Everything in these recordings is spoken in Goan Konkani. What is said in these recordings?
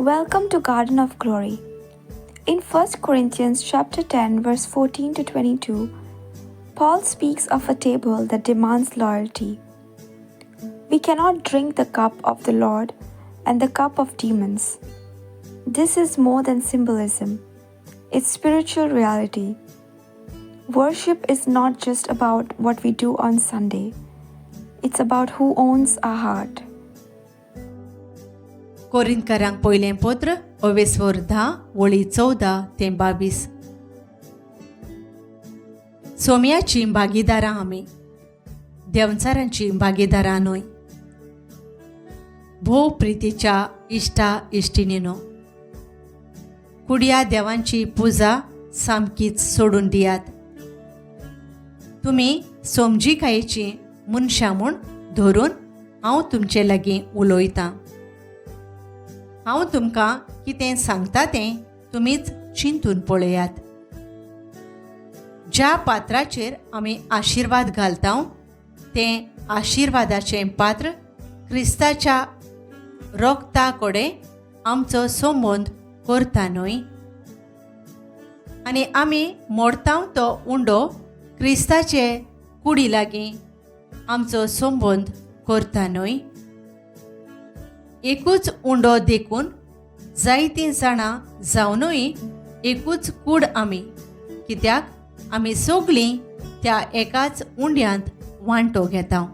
Welcome to Garden of Glory. In 1 Corinthians chapter 10 verse 14 to 22, Paul speaks of a table that demands loyalty. We cannot drink the cup of the Lord and the cup of demons. This is more than symbolism. It's spiritual reality. Worship is not just about what we do on Sunday. It's about who owns our heart. कोरिंतकारांक पयलें पत्र अवेस्वर 10 वळी 14 ते 22. सोम्याचीं भागीदारां आमी, देंवचारांचीं भागीदारां न्हय. भोव प्रितीच्या इश्टा इश्टिणीनो, कुडया देवांची पुजा सामकीच सोडून दियात. तुमी समजिकायेचीं मनशां म्हूण धरून हांव तुमचे लागीं उलयतां. हांव तुमकां कितें सांगता तें तुमीच चिंतून पळयात. ज्या पात्राचेर आमी आशिर्वाद घालता तें आशिर्वादाचें पात्र क्रिस्ताच्या रोगता कडेन आमचो संबंद करता न्हय, आनी आमी मोडता तो उंडो क्रिस्ताचे कुडी लागीं आमचो संबंद करता न्हय. एकूच उंडो देखून जायतीं जाणां जावनूय एकूच कूड आमी, कित्याक आमी सगळीं त्या एकाच उंड्यांत वांटो घेता.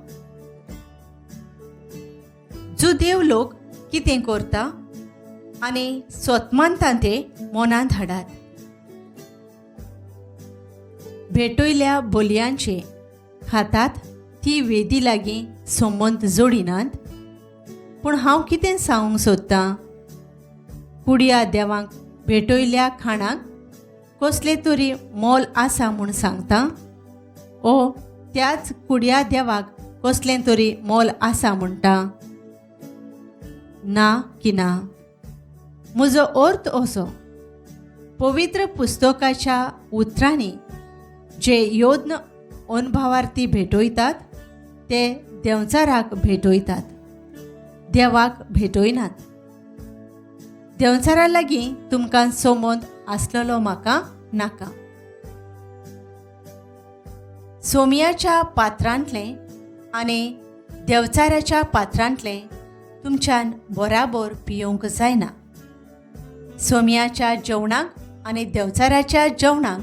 जुदेव लोक कितें करता आनी स्वतमानता ते मनांत हाडात. भेटयल्या बोलयांचे खातात ती वेदी लागीं संबंद जोडिनात. पूण हांव कितें सांगूंक सोदतां, कुडया देवांक भेटयल्या खाणाक कसलें तरी मोल आसा म्हूण सांगता, ओ त्याच कुडया देवाक कसलें तरी मोल आसा म्हणटा? ना की ना. म्हजो अर्थ असो, पवित्र पुस्तकाच्या उतरांनी जे योद्न अनुभवार्थी भेटयतात ते देंवचाराक भेटयतात, देवाक भेटयनात. देंवचारा लागीं तुमकां संबंद आसलेलो म्हाका नाका. सोमयाच्या पात्रांतलें आनी देंवचाराच्या पात्रांतलें तुमच्यान बराबर पियोवंक जायना. सोमयाच्या जेवणाक आनी देंवचाराच्या जेवणाक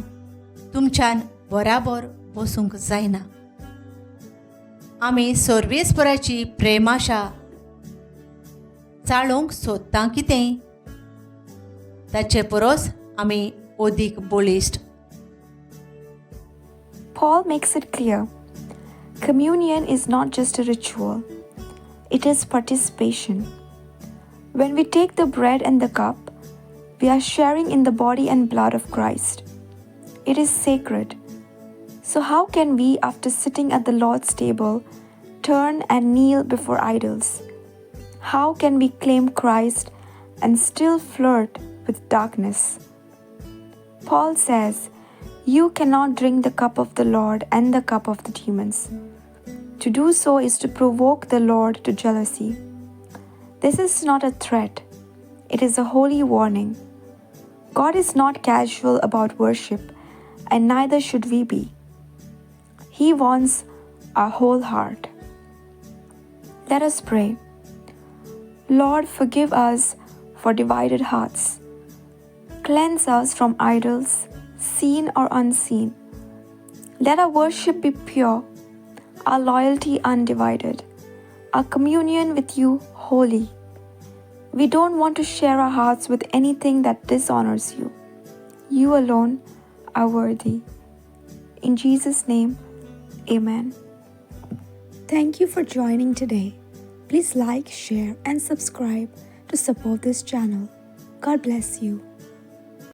तुमच्यान बराबर बसूंक जायना. आमी सर्वेस्पराची प्रेमाशा चाळोवंक सोदता कितें, ताचे परस आमी अदीक बळिश्ट. Paul makes it clear communion is not just a ritual, it is participation. When we take the bread and the cup, we are sharing in the body and blood of Christ. It is sacred. So, how can we, after sitting at the Lord's table, turn and kneel before idols? How can we claim Christ and still flirt with darkness? Paul says, you cannot drink the cup of the Lord and the cup of the demons. To do so is to provoke the Lord to jealousy. This is not a threat, it is a holy warning. God is not casual about worship, and neither should we be. He wants our whole heart. Let us pray. Lord, forgive us for divided hearts. Cleanse us from idols, seen or unseen. Let our worship be pure, our loyalty undivided, our communion with you holy. We don't want to share our hearts with anything that dishonors you. You alone are worthy. In Jesus' name, amen. Thank you for joining today. Please like, share, and subscribe to support this channel. God bless you.